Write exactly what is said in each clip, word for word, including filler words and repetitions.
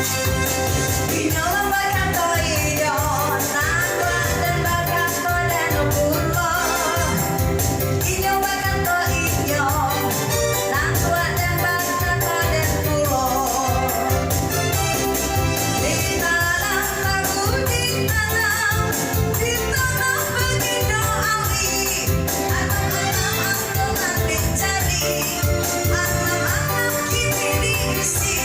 Inyo bakato inyo, nan kuaik den bakato den pulo. Inyo bakato inyo, nan kuaik den bakato den pulo. Di dalam lagu, di dalam, di tangah bagindo awi, anak-anak angku nan mencari, anak-anak kini diisi.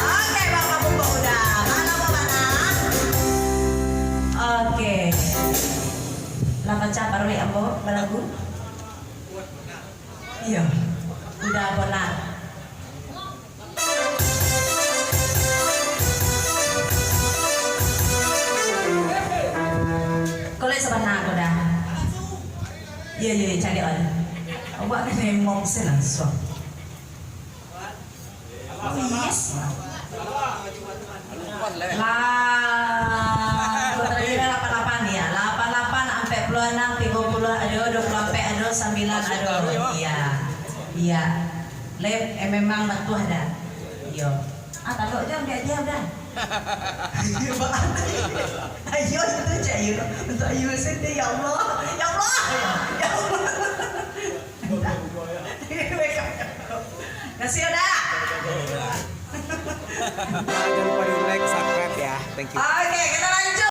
Oke, Bapak Bupuk udah. Mana Bapak Nah? Oke. Lah pacah paruik ambo balagu? Iyo. Udah ambo nah. Kolek sabana ko dah. Iyo, iyo, iyo, caliak lah. Awak kan emosi langsung. Oh, yes. Lah, ko tadi lapan lapan ya. Lapan lapan, ampek puluah anam, tigo puluah ado, duo puluah ampek ado, sambilan ado. Iya. Iya. Lep, eh, memang batuah dah. Iyo. Ah, talok je, ambiak dia dah. Ayo, itu cak, ayo. Untuk ayo sendiri, ya Allah. Ya Allah. Ya Allah. Kasih, Oda. Jangan lupa di like, subscribe ya. Thank you. Oke, kita